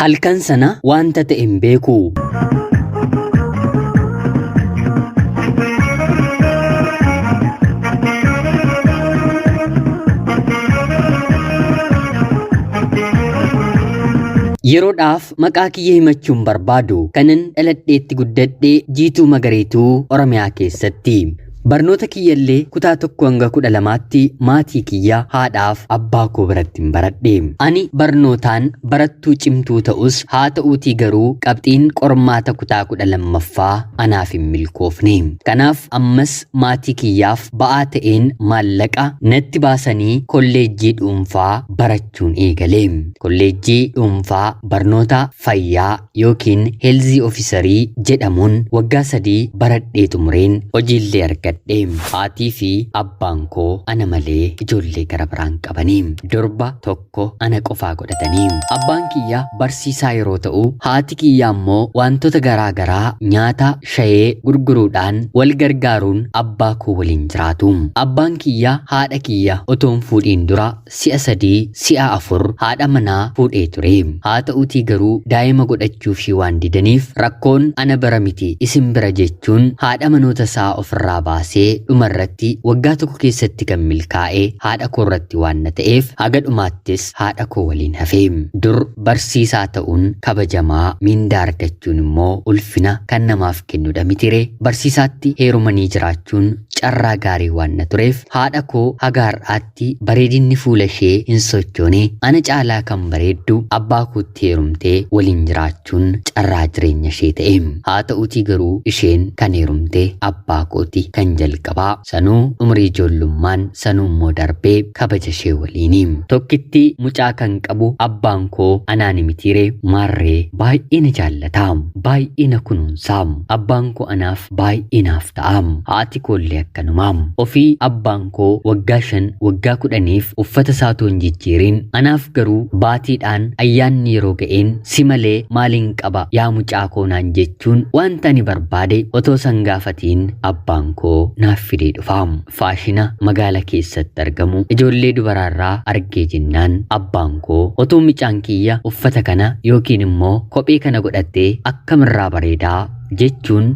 Halkan sana wanta ta'e hin beeku. Yeroodhaaf maqaa kiyya himachuun barbaadu kanan dhaladheetti guddadhe Jiituu Magariituu Oromiyaa keessatti. Barnoota kiyyallee kutaa 1 hanga 12tti maatii kiyya haadhaaf abbaa koo biratti hin baradhe. Ani barnootaan barattuu cimtuu ta'us haa ta'uutii garuu qabxiin qormaata kutaa 12ffaa anaaf hin milkoofne. Kanaaf ammas maatii kiyyaaf ba'aa ta'een maallaqa natti baasanii kolleejjii dhuunfaa barachuun eegale. Kolleejjii dhuunfaa barnoota fayyaa yookiin heelzii ofisarii jedhamuun waggaa 3 baradhee xumureen hojiillee argadhe. Haatii fi abbaan koo ana malee ijoollee gara biraan qabanii durba tokko ana qofaa godhatanii. Abbaan kiyya barsiisaa yeroo ta'u, haati kiyya ammoo wantoota garaa garaa nyaata shayee gurguruudhaan wal gargaaruun abbaa koo waliin jiraatu. Abbaan kiyya haadha kiyya otoo hin fuudhiin dura si'a 3 si'a 4 haadha manaa fuudhee ture. Haa ta'uutii garuu daa'ima godhachuufii waan didaniif rakkoon ana bira miti isin bira jechuun haadha manoota isaa ofirraa baasee dhumarratti waggaa tokko keessatti kan milkaa'e haadha koo irratti waan na ta'eef haga dhumaattis haadha koo waliin hafe. Dur barsiisaa ta'uun kabajamaa miindaa argachuun immoo ulfina kan namaaf kennudha mitire. Barsiisaatti heerumanii jiraachuun carraa gaarii waan na tureef haadha koo haga har'aatti bareedinni fuula ishee hin sochoone ana caalaa kan bareeddu abbaa kootti heerumtee waliin jiraachuun carraa jireenya ishee ta'e. Haa ta'uutii garuu isheen kan heerumte abbaa kooti kan jalqabaa sanuu umrii ijoollummaan sanuu immoo darbee kabaja ishee waliini. Tokkitti mucaa kan qabu abbaan koo anaani mitiire maarree baay'ee na jaallata baay'ee na kunuunsa abbaan koo anaaf baay'ee naaf ta'a haati koollee akkanuma. Ofii abbaan koo waggaa 5 waggaa 10f uffata isaa otoo hin jijjiirin anaaf garuu baatiidhaan ayyaanni yeroo ga'een si malee maaliin qaba yaa mucaa koo naan jechuun wanta ani barbaade otoo san gaafatiin abbaan koo naaf fidee dhufa. Faashina magaala keessatti argamu ijoollee dubaraarraa argee jennaan abbaan koo otoo mucaan kiyya uffata kana yookiin immoo kophee kana godhattee akkamirraa bareedaa jechuun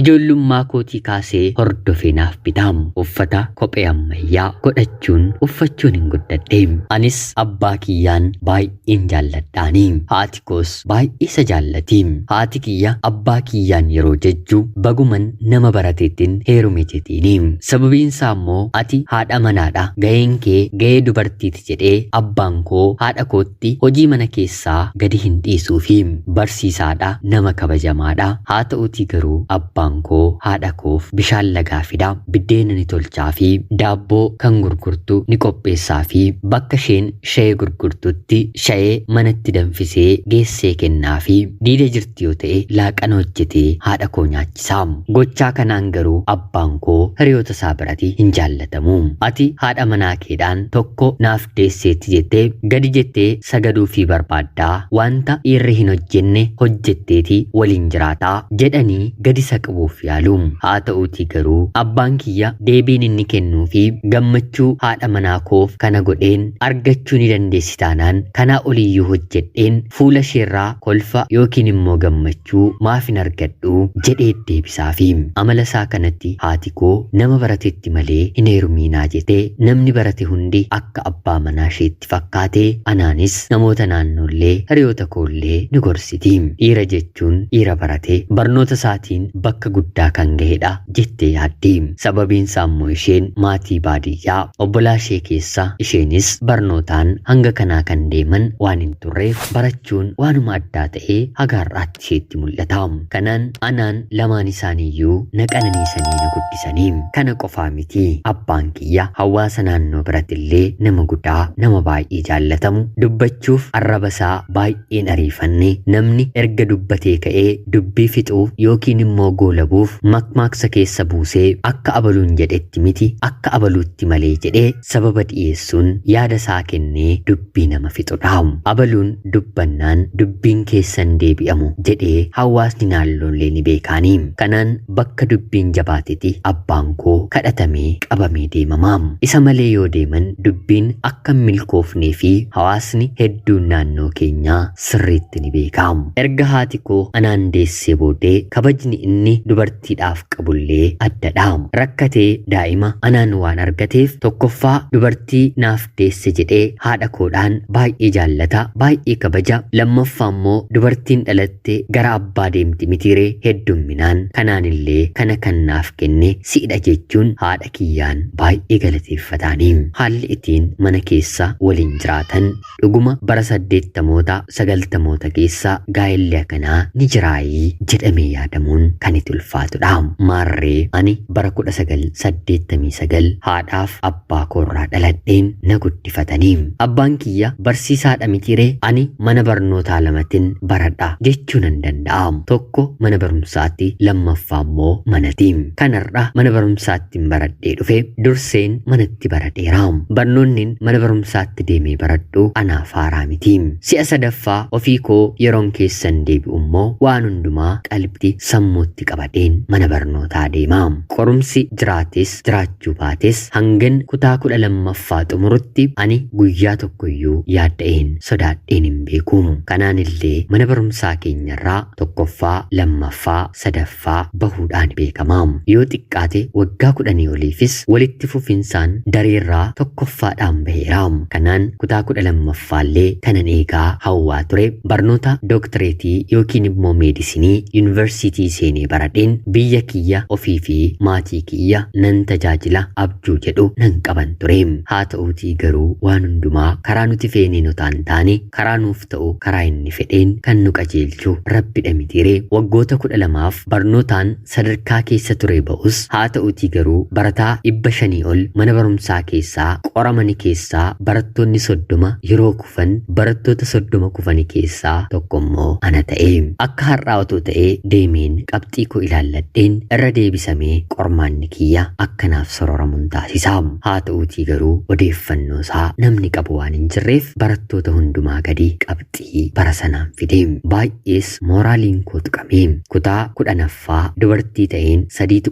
ijoollummaa kootii kaasee hordofee naaf bita. Uffata kophee ammayyaa godhachuun uffachuun hin guddadhe. Anis abbaa kiyyaan baay'een jaalladhaani. Haati koos baay'ee isa jaallati. Haati kiyya abbaa kiyyaan yeroo jejju baguman nama barateettin heerume jetiini. Sababiin isaa immoo ati haadha manaadha ga'een kee ga'ee dubartiiti jedhee abbaan koo haadha kootti hojii mana keessaa gadi hin dhiisuufi. Barsiisaadha, nama kabajamaadha. Haa ta'uutii garuu abbaan koo haadha koof bishaan lagaa fida, biddeena ni tolchaafi, daabboo kan gurgurtu ni qopheessaafi, bakka isheen shayee gurgurtutti shayee manatti danfisee geessee kennaafi, diida jirti yoo ta'e laaqana hojjetee haadha koo nyaachisa. Gochaa kanaan garuu abbaan koo hiriyoota isaa birati hin jaallatamu. Ati haadha manaa keedhaan tokko naaf deesseetti jettee gadi jettee sagaduufii barbaaddaa wanta dhiirri hin hojjenne hojjetteeti waliin jiraataa jedhanii gadi isa qabuuf yaalu. Haa ta'uutii garuu abbaan kiyya deebiin inni kennuu fi gammachuu haadha manaa koof kana godheen argachuu ni dandeessi taanaan kanaa oliyyuu hojjedheen fuula isheerraa kolfa yookiin immoo gammachuu maaf hin argadhu jedhee deebisaafi. Amala isaa kanatti haati koo nama baratetti malee hin heerumiinaa jetee namni barate hundi akka abbaa manaa isheetti fakkaatee anaanis namoota naannoollee hiriyoota koollee ni gorsiti. Dhiira jechuun dhiira barate barnoota isaatiin bakka guddaa kan gahedha jettee yaaddi. Sababiin isaa immoo isheen maatii baadiyyaa obbolaa ishee keessa isheenis barnootaan hanga kanaa kan deeman waan hin turreef barachuun waanuma addaa ta'ee haga har'aatti isheetti mul'ata. Kanaan anaan lamaan isaaniiyyuu na qananiisanii na guddisanii. Kana qofaa miti abbaan kiyya hawaasa naannoo biratti illee nama guddaa nama baay'ee jaallatamu dubbachuuf arraba isaa baay'een ariifanne namni erga dubbatee ka'ee dubbii fixuuf yookiin immoo goolabuuf makmaaksa keessa buusee akka abaluun jedhetti miti akka abaluutti malee jedhee sababa dhiyeessuun yaada isaa kennee dubbii nama fixudha. Abaluun dubbannaan dubbiin keessan deebi'amu jedhee hawaasni naannoollee ni beekaanii. Kanaan bakka dubbiin jabaatetti abbaan koo kadhatamee qabamee deemama. Isa malee yoo deeman dubbiin akka hin milkoofnee fi hawaasni hedduun naannoo keenyaa sirriitti ni beeka. Erga haati koo anaan deessee booddee kabajni inni dubartiidhaaf qabullee addadha. Rakkatee daa'ima anaan waan argateef tokkoffaa dubartii naaf deesse jedhee haadha koodhaan baay'ee jaallata, baay'ee kabaja. Lammaffaa immoo dubartiin dhalatte gara abbaa deemti mitiiree heddumminaan kanaanillee kana kan naaf kenne si'idha jechuun haadha kiyyaan baay'ee galateeffataanii. Haalli ittiin mana keessa waliin jiraatan dhuguma bara 80moota 90moota keessa gaa'elli akkanaa ni jiraayii jedhamee yaadamuun kan itti ulfaatudha. Maarree ani bara 1989 haadhaaf abbaa koorraa dhaladheen na guddifatanii. Abbaan kiyya barsiisaadha mitiiree ani mana barnootaa lamatin baradha jechuu nan danda'a. Tokko mana barumsaatti, lammaffaa immoo manati. Kanarra mana barumsaatti baradhee dhufe durseen manatti baradheera. Barnoonni mana barumsaatti deemee baradhu anaaf haaraa miti. Si'a sadaffaa ofii koo yeroon keessan deebi'u immoo waan hundumaa qalbitti sammuutti qabadheen mana barnootaa deema. Qorumsi jiraates jiraachuu baates hangan kutaa 12ffaa xumurutti ani guyyaa tokkoyyuu yaadda'een sodaadheen hin beeku. Kanaan illee mana barumsaa keenyarraa tokkoffaa, lammaffaa, sadaffaa bahuudhaan beekama. Yoo xiqqaate waggaa 10 oliifis walitti fufinsaan dareerraa tokkoffaadhaan baheera. Kanaan kutaa 12ffaallee kanan eegaa hawwaa ture barnoota dooktireetii yookiin immoo meedisinii yuunivarsiitii seenee baradheen biyya kiyya ofii fi maatii kiyya nan tajaajila abjuu jedhu nan qaban ture. Haa ta'uutii garuu waan hundumaa karaa nuti feeneen otoo hin taane karaa nuuf ta'u karaa inni fedheen kan nu qajeelchu rabbidha mitiiree. Waggoota 12f barnootaan sadarkaa keessa ture ba'us haa ta'uutii garuu barataa 500 ol mana barumsaa keessaa qoramani keessaa barattoonni 30 yeroo kufan barattoota 30 kufani keessaa tokko immoo ana ta'e. Akka har'aa otoo ta'ee deemeen qabxii koo ilaalladheen irra deebisamee qormaanni kiyya akkanaaf sororamuun taasisa. Haa ta'uutii garuu odeeffannoo isaa namni qabu waan hin jirreef barattoota hundumaa gadi qabxii bara sanaan fide. Baay'ees mooraaliin koo tuqame. Kutaa 10ffaa dubartii ta'een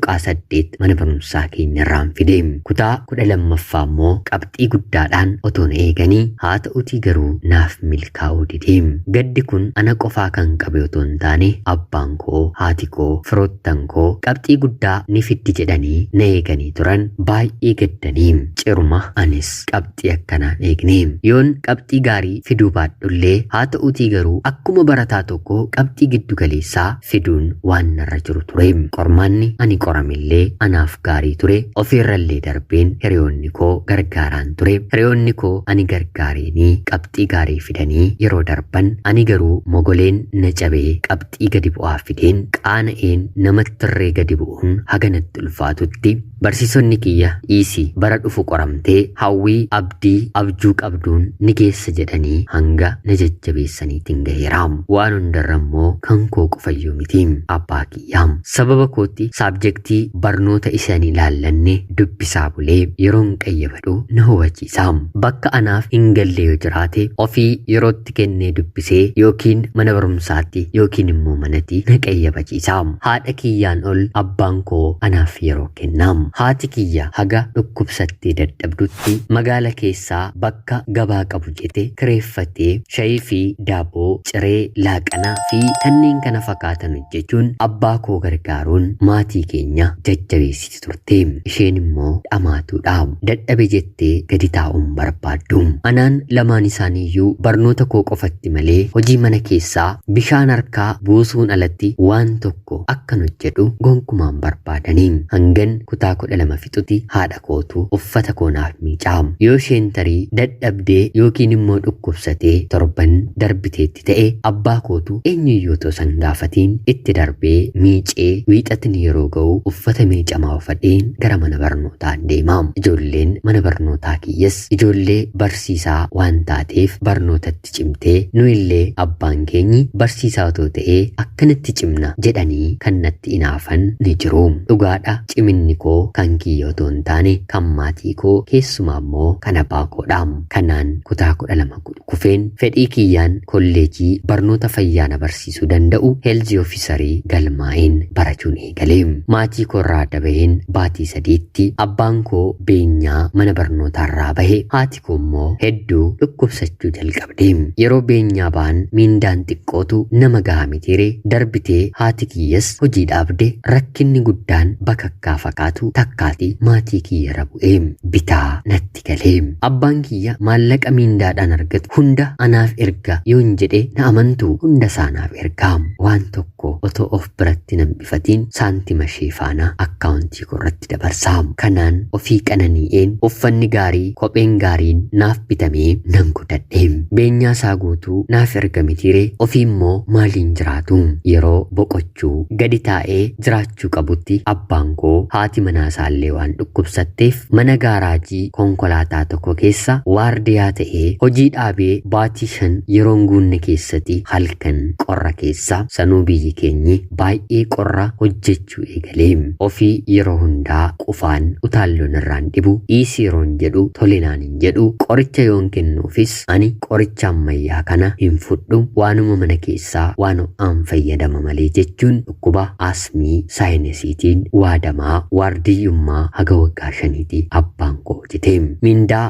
3.8 mana barumsaa keenyarraan fide. Kutaa 12ffaa immoo qabxii guddaadhaan otoo na eeganii haa ta'uutii garuu naaf milkaa'uu dide. Gaddi kun ana qofaa kan qabe otoo hin taane abbaan koo, haati koo, firoottan koo qabxii guddaa ni fiddi jedhanii na eeganii turan baay'ee gaddanii. Ciruma anis qabxii akkanaan eegne. Yoon qabxii gaarii fiduu baadhullee haa ta'uutii garuu akkuma barataa tokko qabxii giddu galeessaa fiduun waan narra jiru ture. Qormaanni ani qoramillee anaaf gaarii ture. Ofiirrallee darbeen hiriyoonni koo gargaaraan ture. Hiriyoonni koo ani gargaareenii qabxii gaarii fidanii yeroo darban ani garuu mogoleen na cabee qabxii gadi bu'aa fideen qaana'een namattirree gadi bu'uun haganatti ulfaatutti barsiisonni kiyya dhiisii bara dhufu qoramtee hawwii abdii abjuu qabduun ni geessa jedhanii hanga na jajjabeessaniitiin gaheera. Waan hundarra immoo kan koo qofayyuu miti abbaa kiyya. Sababa kootti saabjektii barnoota isaan ilaallanne dubbisaa bulee yeroon qayyabadhu na hubachiisa. Bakka anaaf hin galle yoo jiraate ofii yerootti kennee dubbisee yookiin mana barumsaatti yookiin immoo manatti na qayyabachiisa. Haadha kiyyaan ol abbaan koo anaaf yeroo kenna. Haati kiyya haga dhukkubsattee dadhabdutti magaala keessaa bakka gabaa qabu jette kireeffattee shayii fi daaboo, ciree, laaqanaa fi kanneen kana fakkaatan hojjechuun abbaa koo gargaaruun maatii keenya jajjabeessiti turte. Isheen immoo dhamaatuudha. Dadhabe jettee gadi taa'uun barbaaddu. Anaan lamaan isaaniiyyuu barnoota koo qofatti malee hojii mana keessaa bishaan harkaa buusuun alatti waan tokko akkan hojjedhu gonkumaan barbaadanii. Hangan kutaa 12 fixutti haadha kootu uffata koo naaf miicaa. Yoo isheen tarii dadhabdee yookiin immoo dhukkubsatee torban darbiteetti ta'e, abbaa kootu eenyuyyuu otoo san gaafatiin itti darbee miicee wiixatni yeroo ga'u uffata miicamaa uffadheen gara mana barnootaa deema. Ijoolleen mana barnootaa kiyyas ijoollee barsiisaa waan taateef barnootatti cimtee, nu illee abbaan keenyi barsiisaa otoo ta'ee akkanatti cimna jedhanii kan natti inaafan ni jiru. Dhugaadha, ciminni koo kan kiyya otoo hin taane kan maatii koo, keessumaa immoo kan abbaa koodha. Kanaan kutaa 12 kufeen fedhii kiyyaan kolleejii barnoota fayyaa na barsiisuu danda'u health officerii galmaa'een barachuun eegale. Maatii koorraa adda baheen baatii 3tti abbaan koo beenyaa mana barnootaarraa bahe, haati koo immoo hedduu dhukkubsachuu jalqabde. Yeroo beenyaa ba'an miindaan xiqqootu nama gaha mitiire, darbitee haati kiyyas hojii dhaabde. Rakkinni guddaan bakakkaa fakkaatu takkaati maatii kiyyarra bu'ee bitaa natti galee. Abbaan kiyya maallaqa miindaadhaan argatu hunda anaaf erga yoon jedhe na amantu, hunda isaanaaf ergaa. Waan tokko otoo of biratti nan bifatiin saantima ishee faana akkaawuntii koorratti dabarsaa. Kanaan ofii qananii'een uffanni gaarii, kopheen gaariin naaf bitamee nan guddadhe. Beenyaa isaa guutuu naaf erga mitiire, ofii immoo maaliin jiraatu? Yeroo boqochuu gadi taa'ee jiraachuu qabutti abbaan koo haati manaa isaallee waan dhukkubsatteef mana gaaraajii konkolaataa tokko keessa waardiyaa ta'ee hojii dhaabee baatii 5 yeroon guunne keessatti halkan qorra keessa, sanuu biyyi keenyi baay'ee qorra, hojjechuu eegalee. Ofii yeroo hundaa qufaan utaalloon irraan dhibu, dhiisii yeroon jedhu tolinaan hin jedhu. Qoricha yoon kennuufis ani qoricha ammayyaa kana hin fudhu, waanuma mana keessaa waan ho'aan fayyadama malee jechuun dhukkuba asmii saayinesiitiin waadamaa waardiyyummaa haga waggaa 5ti abbaan koo hojjete. Mindaa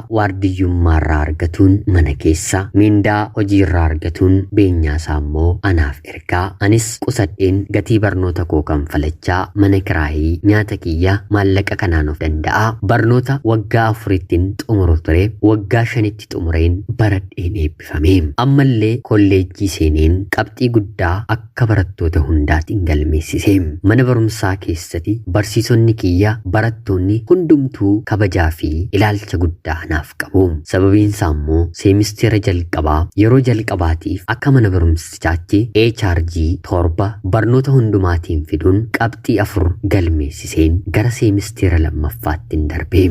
waardiyyummaarraa argatuun mana keessa, mindaa hojiirraa argatuun beenyaa isaa immoo anaaf ergaa. Anis qusadheen gatii barnoota koo kanfalachaa, mana kiraayii, nyaata kiyya maallaqa kanaan of danda'a. Barnoota waggaa 4ttiin xumuru ture waggaa 5tti xumureen baradheen eebbifame. Ammallee kolleejjii seeneen qabxii guddaa akka barattoota hundaatiin galmeessise. Mana barumsaa keessatti barsiisonni kiyya, barattoonni hundumtuu kabajaa fi ilaalcha guddaa anaaf qabu. Sababiin isaa immoo seemisteera jalqabaa yeroo jalqabaatiif akka mana barumsichaatti HRG 7 barnoota hundumaatiin fiduun qabxii 4 galmeessiseen gara seemisteera lammaffaattiin darbe.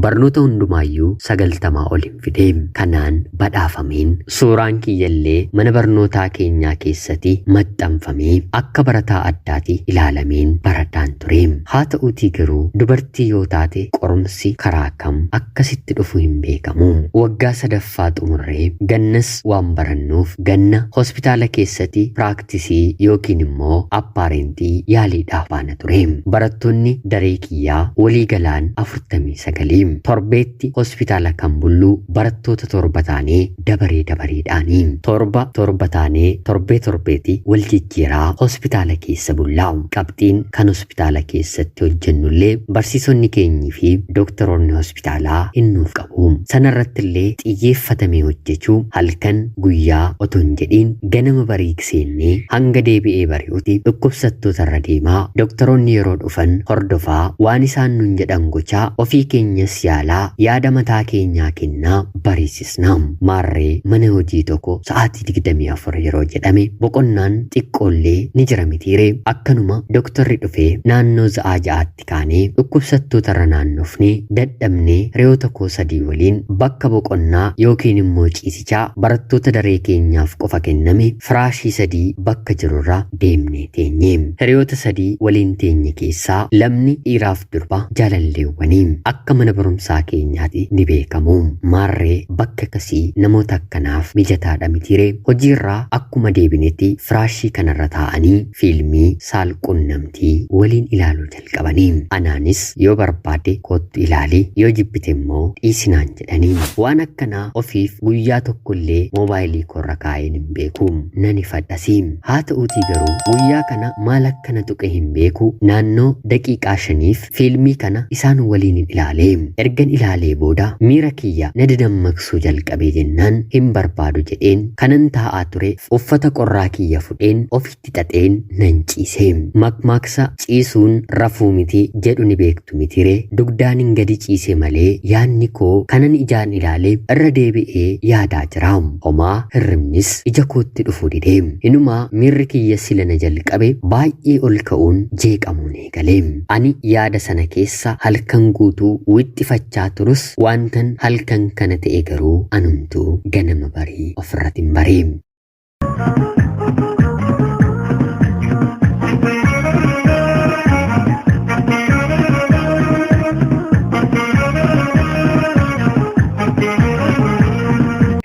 Barnoota hundumaayyuu 90 ol hin fide. Kanaan badhaafameen suuraan kiyyallee mana barnootaa keenyaa keessatti maxxanfamee akka barataa addaati ilaalameen baradhaan ture. Haa ta'uutii garuu dubartii yoo taate qorumsi karaa kam akkasitti dhufu hin beekamu. Waggaa sadaffaa xumurree gannas waan barannuuf ganna hospitaala keessatti piraaktisii yookiin immoo appaarentii yaaliidhaaf baana ture. Barattoonni daree kiyyaa walii galaan 49. Torbeetti hospitaala kan bullu barattoota 7 taanee dabaree dabareedhaani. 7 7 taanee torbee torbeeti wal jijjiiraa hospitaala keessa bullaa. Qabxiin kan hospitaala keessatti hojjennullee barsiisonni keenyii fi doktoroonni hospitaalaa hin nuuf qabu. Sanarratti illee xiyyeeffatamee hojjechuu, halkan guyyaa otoo hin jedhiin ganama barii seennee hanga deebi'ee bari'utti dhukkubsattoota irra deemaa, doktoroonni yeroo dhufan hordofaa, waan isaan nun jedhan gochaa, ofii keenyas yaalaa, yaada mataa keenyaa kennaa bariisisna. Maarree mana hojii tokko sa'aatii 24 yeroo jedhame boqonnaan xiqqoollee ni jira mitiire? Akkanuma doktorri dhufee naannoo sa'aa 6tti kaanee dhukkubsattoota irra naannofnee dadhabnee re'oota koo 3 waliin bakka boqonnaa yookiin immoo ciisichaa barattoota daree keenyaaf qofa kenname firaashii 3 bakka jirurra deemnee teenye. Hiriyoota 3 waliin teenye keessaa lamni dhiiraaf durba jaalalleewwanii akka mana barumsaa keenyaatti ni beekamu. Maarree bakka akkasii namoota akkanaaf mijataadha mitiire? Hojiirraa akkuma deebinetti firaashii kanarra taa'anii fiilmii saalqunnamtii waliin ilaaluu jalqabanii. Anaanis yoo barbaade kottu ilaali, yoo jibbite immoo dhiisinaan jedhanii. Waan akkanaa ofiif guyyaa tokkollee moobaayilii koorra kaa'een hin beeku. Nan ifadhasi. Haa ta'uutii garuu guyyaa kana maal akkana tuqe hin beeku, naannoo daqiiqaa 5f fiilmii kana isaan waliin hin ilaale. Ergan ilaalee booda miira kiyya na dadammaqsuu jalqabee jennaan hin barbaadu jedheen kanan taa'aa ture uffata qorraa kiyya fudheen ofitti xaxeen nan ciise. Makmaaksa ciisuun rafuu miti jedhu ni beektu mitiree dugdaan hin gadi ciise malee yaadni koo kanan ijaan ilaalee irra deebi'ee yaadaa jira. Homaa hirribnis ija kootti dhufuu dide. Inumaa miirri kiyya sila na jalqabe baay'ee ol ka'uun jeeqamuun eegale. Ani yaada sana keessa halkan guutuu wixxifachaa turus wantan halkan kana ta'e garuu anumtuu ganama barii ofirratti hin baree.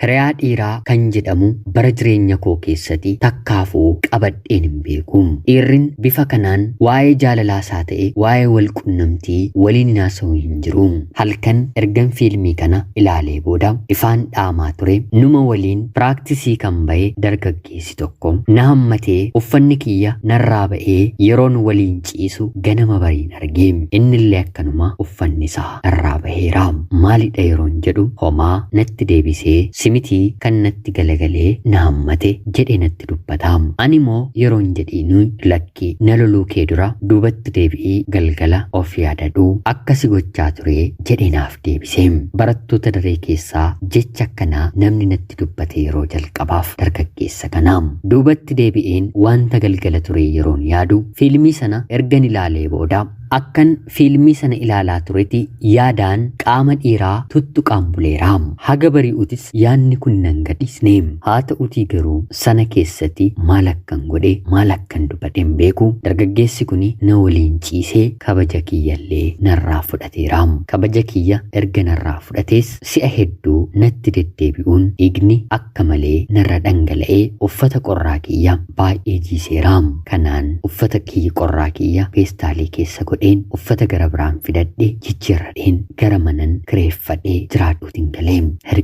Hiriyaa dhiiraa kan jedhamu bara jireenya koo keessatti takkaafuu qabadheen hin beeku. Dhiirrin bifa kanaan waa'ee jaalalaasaa ta'e waa'ee wal qunnamtii waliin haasa'u hin jiru. Halkan ergan fiilmii kana ilaalee booda ifaan dhaamaa ture numa waliin piraaktisii kan ba'e dargaggeessi tokko na hammatee uffanni kiyya narraa ba'ee yeroon waliin ciisu ganama bariin arge. Innillee akkanuma uffanni isaa irraa baheera. Maalidha yeroon jedhu homaa natti deebisee simitii kan natti galagalee na hammate jedhee natti dubbata. Ani immoo yeroon jedhiinu lakki na loluu kee dura duubatti deebi'ii galgala of yaadadhu akkasi gochaa ture jedhee naaf deebise. Barattoota daree keessaa jecha akkanaa namni natti dubbate yeroo jalqabaaf dargaggeessa kana. Duubatti deebi'een wanta galgala ture yeroon yaadu fiilmii sana ergan ilaalee booda akkan fiilmii sana ilaalaa turetti yaadaan qaama dhiiraa tuttuqaan buleera. Haga bari'utis yaadni kun nan gadhiisne. Haa ta'utii garuu sana keessatti maal akkan godhe maal akkan dubbadhe hin beeku. Dargaggeessi kun na waliin ciisee kabaja kiyyallee narraa fudhateera. Kabaja kiyya erga narraa fudhatees si'a hedduu natti deddeebi'uun dhiigni akka malee narra dhangala'ee uffata qorraa kiyya baay'ee jiiseera. Kanaan uffata kiyya qorraa kiyya feestaalii keessa godheen uffata gara biraan fidadhe jijjiirradheen gara manan kireeffadhee jiraadhuutiin galee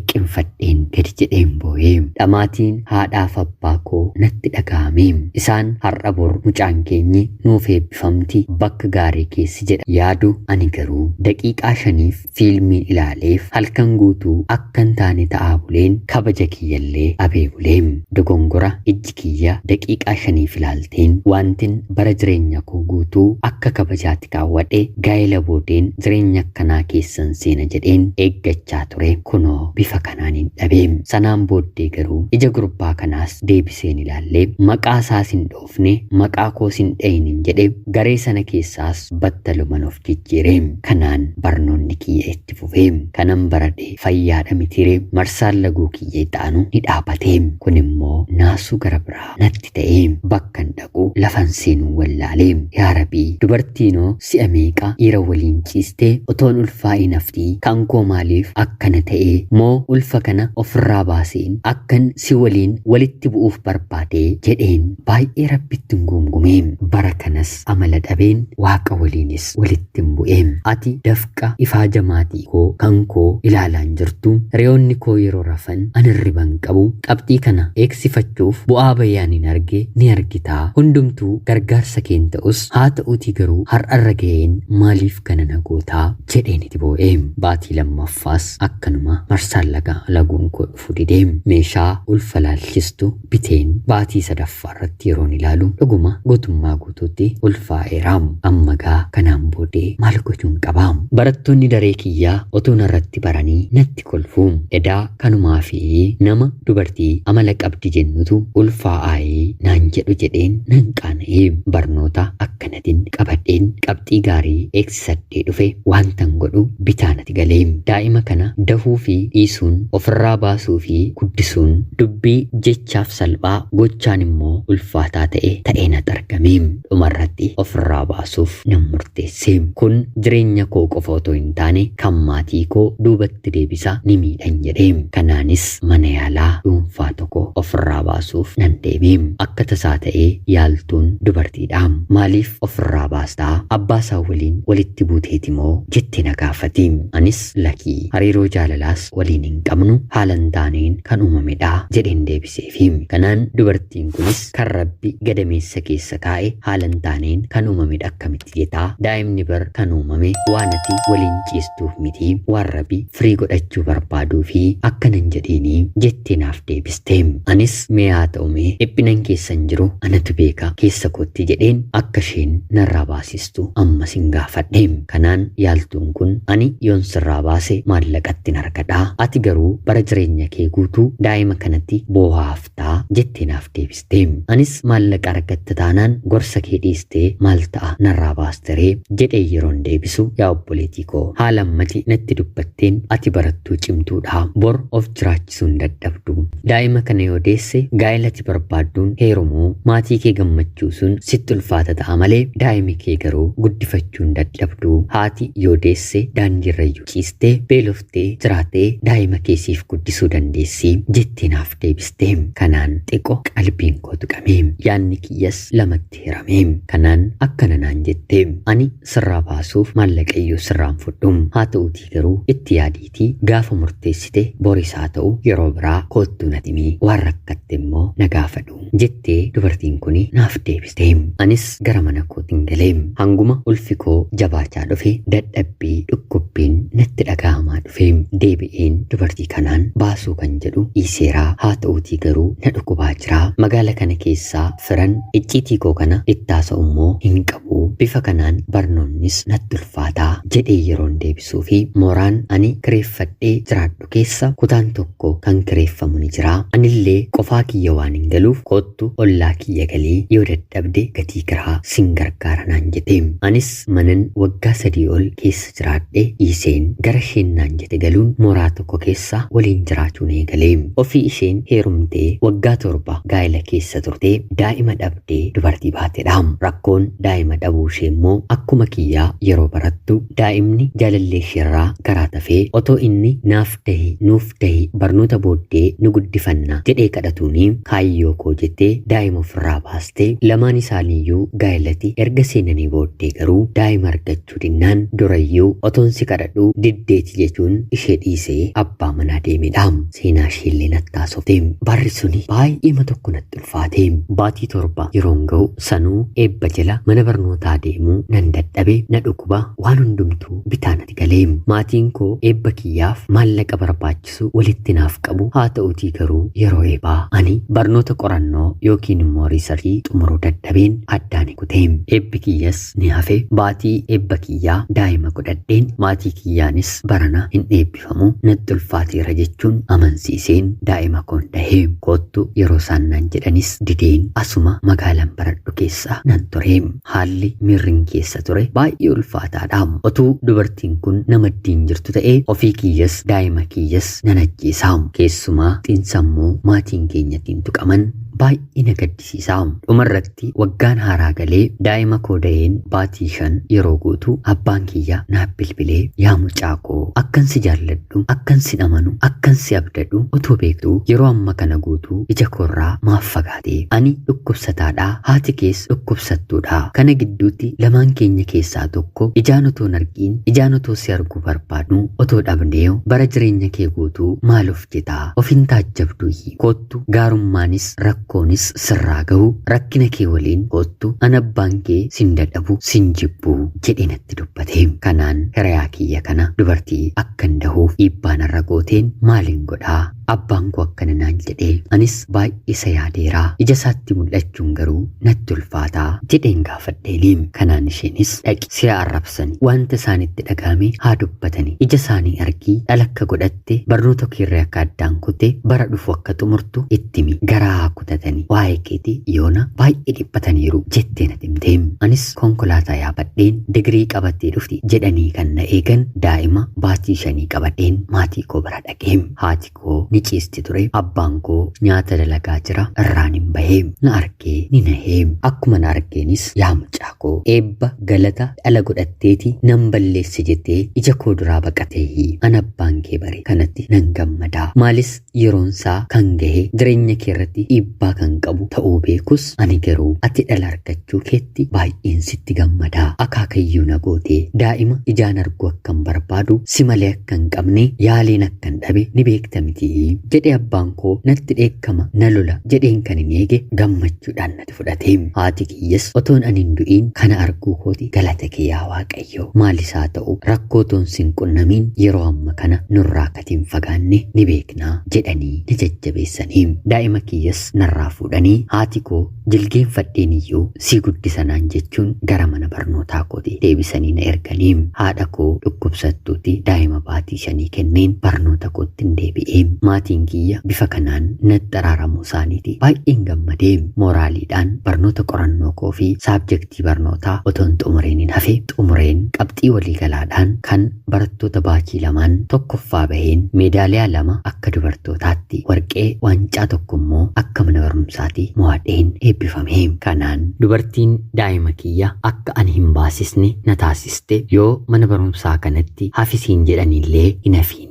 hirqinfadheen gadi jedheen boo'ee dhamaatiin haadhaaf abbaa koo natti dhaga'ame. Isaan har'a bor mucaan keenyi nuuf eebbifamti bakka gaarii keessi jedha yaadu ani garuu daqiiqaa 5f fiilmii ilaaleef halkan guutuu akkan taane ta'aa buleen kabaja kiyyallee dhabee bulee dogongora ijji kiyya daqiiqaa 5f ilaalteen wantin bara jireenya koo guutuu akka kabajaatti kaawwadhe gaa'ela boodeen jireenya akkanaa keessan seena jedheen eeggachaa ture kunoo bifa kanaan hin dhabee. Sanaan booddee garuu ija gurbaa kanaas deebiseen ilaallee maqaa isaas hin dhoofne maqaa koos hin dhayinin jedhe garee sana keessaas battaluman of jijjiire. Kanaan barnoonni kiyya itti fufee kanan baradhe fayyaadha mitiire marsaan laguu kiyya itti aanu ni dhaabate. Kun immoo naasuu gara biraa natti ta'e bakkan dhaqu lafan seenuu wallaalee. Yaa Rabbii dubartiinoo si'a meeqa dhiira waliin ciistee otoon ulfaa'in haftii kan koo maaliif akkana ta'e moo ulfa kana ofirraa baaseen akkan si waliin walitti bu'uuf barbaade jedheen baay'ee Rabbitti hin guungume. Bara kanas amala dhabeen waaqa waliinis walitti hin bu'e. Ati dafqa ifaaja maatii koo kan koo ilaalaan jirtu re'oonni koo yeroo rafan ani hirriba hin qabu. Qabxii kana eegsifachuuf bu'aa bayii ani hin arge ni argitaa. Hundumtuu gargaarsa keen ta'us haa ta'uutii garuu har'arra ga'een maaliif kana na gootaa jedheen itti boo'e. Baatii lammaffaas akkanuma marsaan laguun koo dhufu didee meeshaa ulfa laalchistu biteen baatii sadaffaa irratti yeroon ilaalu dhuguma guutummaa guutuutti ulfaa'eera. Amma gaa kanaan booddee maal gochuun qaba? Barattoonni daree kiyyaa otoo narratti baranii natti kolfu. Edaa kanumaa fi nama dubartii amala qabdi jennutu ulfaa'aayee naan jedhu jedheen nan qaana'ee barnoota akkanatiin qabadheen qabxii gaarii eegsisadhee dhufe wantan godhu bitaa natti galee. Daa'ima kana dahuu fi dhiisuun ofirraa baasuu fi guddisuun dubbii jechaaf salphaa gochaan immoo ulfaataa ta'e ta'ee natti argame. Dhumarratti ofirraa baasuuf nan murteesse. Kun jireenya koo qofa otoo hin taane kan maatii koo duubatti deebisa ni miidhan jedhe. Kanaanis mana yaalaa dhuunfaa tokko ofirraa baasuuf nan deeme. Akka tasaa ta'ee yaaltuun dubartiidha. Maaliif ofirraa baastaa? Abbaa isaa waliin walitti buuteeti moo jettee na gaafate. Anis lakkii hariiroo jaalalaas waliin hin qabnu haala hin taaneen kan uumamedha jedheen deebiseefi. Kanaan dubartiin kunis Kan Rabbi gadameessa keessa kaa'e haala hin taaneen kan uumamedha akkamitti jetaa? Daa'imni bar kan uumame waan ati waliin ciistuuf miti, waan Rabbi firii godhachuu barbaaduu fi akkana hin jedhiinii jettee naaf deebiste. Anis mee haa ta'u mee dhiphinan keessan jiru anatu beeka keessa kootti jedheen akka isheen narraa baasistu ammas hin gaafadhe. Kanaan yaaltuun kun ani yoon sirraa baase maallaqatti argadha. Ati garuu bara jireenya kee guutuu daa'ima kanatti boohaa haftaa jettee naaf deebiste. Anis maallaqa argatta taanaan gorsa kee dhiistee maal ta'a narraa baasteree jedhee yeroon deebisu, yaa obboleetii koo, haala ammati natti dubbatteen ati barattuu cimtuudha. Bor of jiraachisuu hin dadhabdu. Daa'ima kana yoo deesse gaa'ela ati barbaadduun heerumuu, maatii kee gammachiisuun sitti ulfaata ta'a malee daa'ima kee garuu guddifachuu hin dadhabdu. Haati yoo deesse daandiirra iyyuu ciistee beeloftee jiraattee daa'ima kee siif guddisuu dandeessi jettee naaf deebiste. Kanaan xiqqoo qalbiin koo tuqame. Yaadni kiyyas lamatti hirame. Kanaan akkana naan jette. Ani sirraa baasuuf maallaqa iyyuu sirraan fudhu. Haa ta'uutii garuu itti yaadiitii gaafa murteessite boris haa ta'u yeroo biraa koottuu natti himi, waan rakkatte immoo na gaafadhu jettee dubartiin kun naaf deebiste. Anis gara mana kootiin galee hanguma ulfi koo jabaachaa dhufe dadhabbii dhukkubbiin natti dhaga'amaa dhufe. Deebi'een dubartii kanaan baasuu kan jedhu dhiiseeraa, haa ta'uutii garuu na dhukkubaa jira. Magaala kana keessaa firan icciitii koo kana ittaasa'u immoo hin qabu. Bifa kanaan barnoonnis natti ulfaataa jedhee yeroon deebisuu fi mooraan ani kireeffadhee jiraadhu keessa kutaan tokko kan kireeffamu ni jira. Anillee qofaa kiyya waan hin galuuf koottu ollaa kiyya galii, yoo dadhabde gatii kiraa sin gargaara naan jette. Anis manan waggaa 3 ol keessa jiraadhe dhiiseen gara isheen naan jette galuun mooraa tokko keessa waliin jiraachuun eegale. Ofii isheen heerumtee waggaa 7 gaa'ela keessa turtee daa'ima dhabdee dubartii baatedha. Rakkoon daa'ima dhabuu ishee immoo akkuma kiyyaa yeroo barattu daa'imni jaalallee isheerraa garaa tafee otoo inni naaf dahi, nuuf dahi, barnoota booddee nu guddifanna jedhee kadhatuuni kaayyoo koo jettee daa'ima ofirraa baastee, lamaan isaaniiyyuu gaa'elatti erga seenanii booddee garuu daa'ima argachuu dinnaan durayyuu otoon si kadhadhu diddeeti jechuun ishee dhiisee abbaa manaa deemedha. Seenaa isheellee natti haasofte. Barri suni baay'eema tokko natti ulfaate. Baatii 7 yeroon ga'u sanuu eebba jala mana barnootaa deemuu nan dadhabe, na dhukkuba, waan hundumtuu bitaa natti galee. Maatiin koo eebba kiyyaaf maallaqa barbaachisu walitti naaf qabu, haa ta'utii garuu yeroo eebbaa ani barnoota qorannoo yookiin immoo research xumuruu dadhabeen addaan kute. Eebbi kiyyas ni hafe. Baatii eebba kiyyaa daa'ima godhadheen maatii kiyyaanis barana hin eebbifamu, natti ulfaateera jechuun amansiiseen daa'ima koon dahe. Koottu yeroo isaan naan jedhanis dideen asuma magaalaan baradhu keessa nan ture. Haalli miirrin keessa ture baay'ee ulfaataadha. Otuu dubartiin kun nama maddiin jirtu ta'ee ofii kiyyas daa'ima kiyyas nan ajjeesa. Keessumaa xiinsammuu maatiin keenyatiin tuqaman baay'ee na gaddisiisa. Dhumarratti waggaan haaraa galee daa'ima koo da'een baatii 5 yeroo guutu abbaan kiyya naaf bilbilee, yaa mucaa koo, akkan si jaalladhu, akkan si amanu, akkan si abdadhu otoo beektu yeroo amma kana guutuu ija koorraa maaf fagaate? Ani dhukkubsataadha, haati kees dhukkubsattuudha. Kana gidduutti lamaan keenya keessaa tokko ijaan otoo hin argiin, ijaan otoo si arguu barbaadnu otoo dhabnee bara jireenya kee guutuu maal of jetaa? Of hin taajjabduuyi? Koottu, gaarummaanis rakkoonis sirraa gahu rakkina kee waliin koottu, an abbaan kee sin dadhabu, sin jibbu jedhee natti dubbate. Kanaan hiriyaa kiyya kana dubartii akkan dahuuf dhiibbaa narra gooteen maalin godhaa? Abbaan koo akkana naan jedhee, anis baay'ee isa yaadeera, ija isaatti mul'achuun garuu natti ulfaataa jedheen gaafadheeni. Kanaan isheenis dhaqi, si'a arrabsani, wanta isaanitti dhaga'ame haa dubbatani, ija isaanii argii, dhala akka godhatte, barnoota keerree akka addaan kutte, bara dhufu akka xumurtu ittimi, garaa haa kutatani, waa'ee keeti yoona baay'ee dhiphataniiru jettee natti himte. Anis konkolaataa yaabadheen digirii qabattee dhufti jedhanii kan na eegan daa'ima baatii 5 qabadheen maatii koo bira dhaqee. Haati koo ni ciisti ture, abbaan koo nyaata dalagaa jira, irraan hin bahee na argee ni nahee. Akkuma na argeenis, yaa mucaa koo, eebba galata dhala godhatteeti nan balleesse jettee ija koo duraa baqateehi, an abbaan kee bare kanatti nan gammadaa, maalis yeroonsaa kan gahe jireenya kee irratti dhiibbaa kan qabu ta'uu beekus ani garuu ati dhala argachuu keetti baay'een sitti gammadaa, akaakayyuu na gootee, daa'ima ijaan arguu akkan barbaadu, si malee akka hin qabne yaaliin akkan dhabe ni beekta miti miti jedhee abbaan koo natti dheekkama na lola jedheen kan hin eege gammachuudhaan natti fudhate. Haati kiyyas otoon ani hin du'iin kana arguu kooti galata kee yaa Waaqayyo, maal isaa ta'u rakkoo otoon sin qunnamiin yeroo amma kana nurraa katiin fagaanne ni beeknaa jedhanii na jajjabeessanii. Daa'ima kiyyas narraa fuudhanii haati koo jilgeenfadheen iyyuu sii guddisanaan jechuun gara mana barnootaa kooti deebisanii na erganii. Haadha koo dhukkubsattuuti daa'ima baatii 5 kenneen barnoota kootti hin deebi'ee. Maatiin kiyya bifa kanaan natti araaramuu isaaniiti baay'een gammadee. Mooraaliidhaan barnoota qorannoo koo fi saabjektii barnootaa otoon xumureen hin hafe xumureen qabxii waliigalaadhaan kan barattoota baachii 2 tokkoffaa baheen meedaaliyaa 2 akka dubartootaatti warqee waancaa 1 immoo akka mana barumsaatti mo'adheen eebbifame. Kanaan dubartiin daa'ima kiyya akka ani hin baasisne na taasiste yoo mana barumsaa kanatti hafisiin jedhanillee hin hafiini.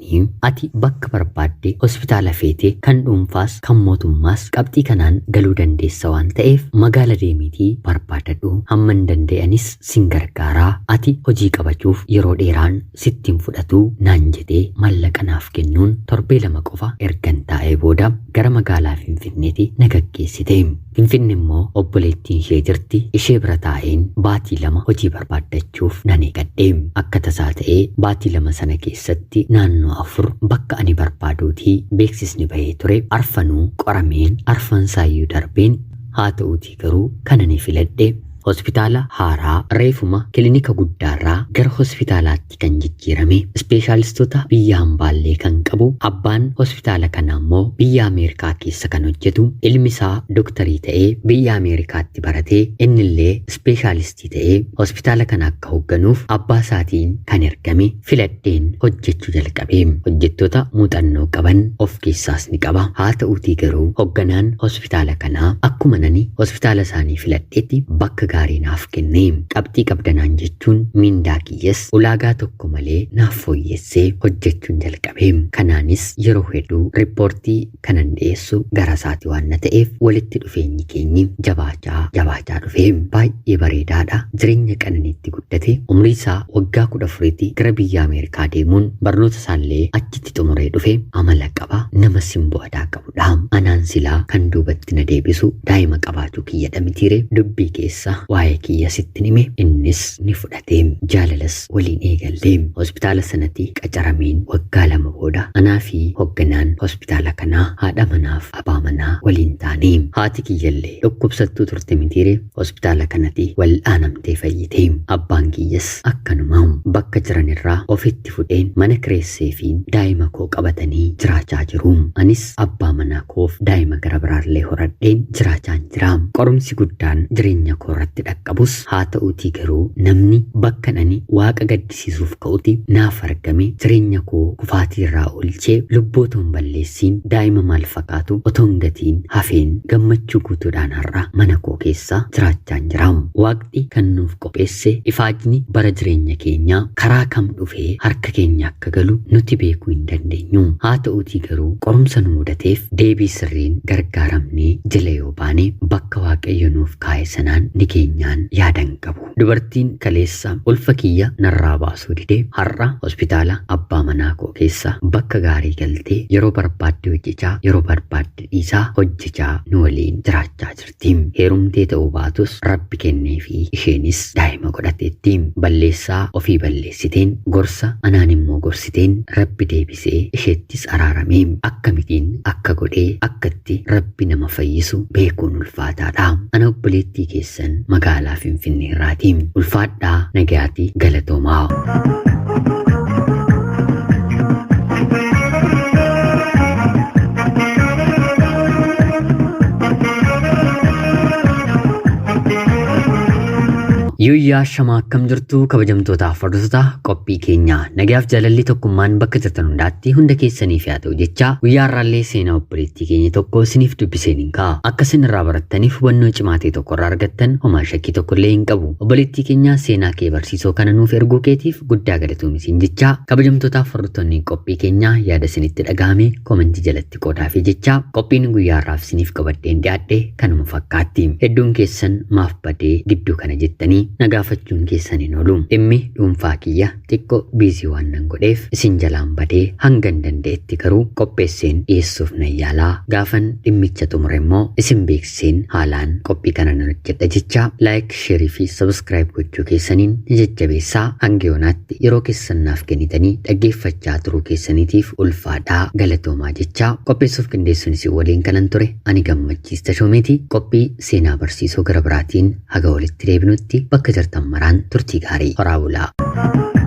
Ati bakka barbaadde hospitaala feete kan dhuunfaas kan mootummaas qabxii kanaan galuu dandeessa waan ta'eef magaala deemiitii barbaadadhu, hamman danda'anis sin gargaaraa, ati hojii qabachuuf yeroo dheeraan sittiin fudhatu naan jedhee maallaqa naaf kennuun torbee 2 qofa ergan taa'ee booda gara magaalaa Finfinneetti na gaggeessite. Finfinne immoo obboleettiin ishee jirti, ishee bira taa'een baatii 2 hojii barbaaddachuuf nan eegadhe. Akka tasaa ta'ee baatii 2 sana keessatti naannoo 4 bakka ani barbaaduutii beeksisni bahee ture. Arfanuu qorameen arfansaayyuu darbeen haa ta'uutii garuu kan ani filadhe hospitaala haaraa reefuma kilinika guddaarraa gara hospitaalaatti kan jijjiirame ispeeshaalistoota biyya hambaallee kan qabu, abbaan hospitaala kanaa immoo biyya Ameerikaa keessa kan hojjetu, ilmi isaa doktarii ta'ee biyya Ameerikaatti baratee innillee ispeeshaalistii ta'ee hospitaala kana akka hoogganuuf abbaa isaatiin kan ergame filadheen hojjechuu jalqabe. Hojjettoota muuxannoo qaban of keessaas ni qaba. Haa ta'uutii garuu hoogganaan hospitaala kanaa akkuma nani hospitaala isaanii filadheetti bakka gaarii naaf kenne. Qabxii qabdanaan jechuun mindaa kiyyas ulaagaa tokko malee naaf fooyyessee hojjechuun jalqabe. Kanaanis yeroo hedduu riippoortii kanan dhiyeessu gara isaati waan na ta'eef walitti dhufeenyi keenyi jabaachaa jabaachaa dhufe. Baay'ee bareedaadha. Jireenya qananiitti guddate. Umrii isaa waggaa 14tti gara biyya Ameerikaa deemuun barnoota isaallee achitti xumuree dhufe. Amala qaba, nama simboo adaa qabudha. Anaan silaa kan duubatti na deebisu daa'ima qabaachuu kiyyadha mitiire. Dubbii keessa waa'ee kiyya sitti hime, innis ni fudhate. Jaalalas waliin eegalle. Hospitaala sanatti qacarameen waggaa 2 booda anaa fi hoogganaan hospitaala kanaa haadha manaaf abbaa manaa waliin taane. Haati kiyyallee dhukkubsattuu turte mitiire, hospitaala kanatti wal'aanamtee fayyite. Abbaan kiyyas akkanuma bakka jiranirraa ofitti fudheen mana kireessee fi daa'ima koo qabatanii jiraachaa jiru. Anis abbaa manaa koof daa'ima gara biraallee horadheen jiraachaan jira. Qorumsi guddaan jireenya koo irratti dhaqqabus haa ta'uutii garuu namni bakka ani waaqa gaddisiisuuf ka'uti naaf argame jireenya koo kufaatii irraa oolchee lubbuu otoo hin balleessiin daa'ima maal fakkaatu otoo hin gatiin hafeen gammachuu guutuudhaan har'a mana koo keessa jiraachaan jira. Waaqni kan nuuf qopheesse ifaajni bara jireenya keenyaa karaa kam dhufee harka keenya akka galu nuti beekuu hin dandeenyu. Haa ta'uutii garuu qorumsa nu mudateef deebii sirriin gargaaramnee jala yoo baane bakka Waaqayyo nuuf kaa'e sanaan ni keenyaan yaadan qabu. Dubartiin kaleessa ulfa kiyya narraa baasuu dide har'a hospitaala abbaa manaa koo keessa bakka gaarii galtee yeroo barbaadde hojjechaa yeroo barbaadde dhiisaa hojjechaa nu waliin jiraachaa jirti. Heerumtee ta'uu baatus Rabbi kennee fi isheenis daa'ima godhateetti. Balleessaa ofii balleessiteen gorsa anaan immoo gorsiteen Rabbi deebisee isheettis araarame. Akkamittiin akka godhee akkatti Rabbi nama fayyisu beekuun ulfaataadha. Ana obboleettii keessan magaalaa Finfinnee irraati. Ulfaadhaa, nagayaati, galatoomaa. Yuuyyaa shamaa akkam jirtu kabajamtootaaf hordoftoota qophii keenyaa, nagayaaf jaalalli tokkummaan bakka jirtan hundaatti hunda keessaniif haa ta'u jecha guyyaa har'aallee seenaa obboleettii keenya tokko isiniif dubbiseen hin ka'a. Akka isin irraa barattaniif hubannoo cimaa ta'e tokko irraa argattan homaa shakkii tokko illee hin qabu. Obboleettii keenya seenaa kee barsiisoo kana nuuf erguu keetiif guddaa galatoomi siin jecha kabajamtootaaf hordoftoonni qophii keenyaa yaada isinitti dhagahame koomentii jalatti qoodaa fi jecha qophiin guyyaa har'aaf isiniif qabadheen dhiyaadhe kanuma fakkaatti. Hedduun keessan maaf badee gidduu kana jettanii na gaafachuun keessan hin oolu. Dhimmi dhuunfaa kiyya xiqqoo busy waan nan godheef isin jalaan badee hangan danda'etti garuu qopheesseen dhiyeessuuf nan yaalaa. Gaafan dhimmicha xumure immoo isin beeksiseen haalaan qophii kana nan hojjedha jecha like, share fi subscribe gochuu keessaniin ni jajjabeessaa. Hanga yoonaatti yeroo keessan naaf kennitanii dhaggeeffachaa turuu keessaniitiif ulfaadhaa galatoomaa jecha qopheessuuf qindeessuun isin waliin kanan ture ani Gammachiis Tashoomeeti. Qophii seenaa barsiisoo gara biraatiin haga walitti deebinutti bakka jirtan maraan turtii gaarii horaa bulaa.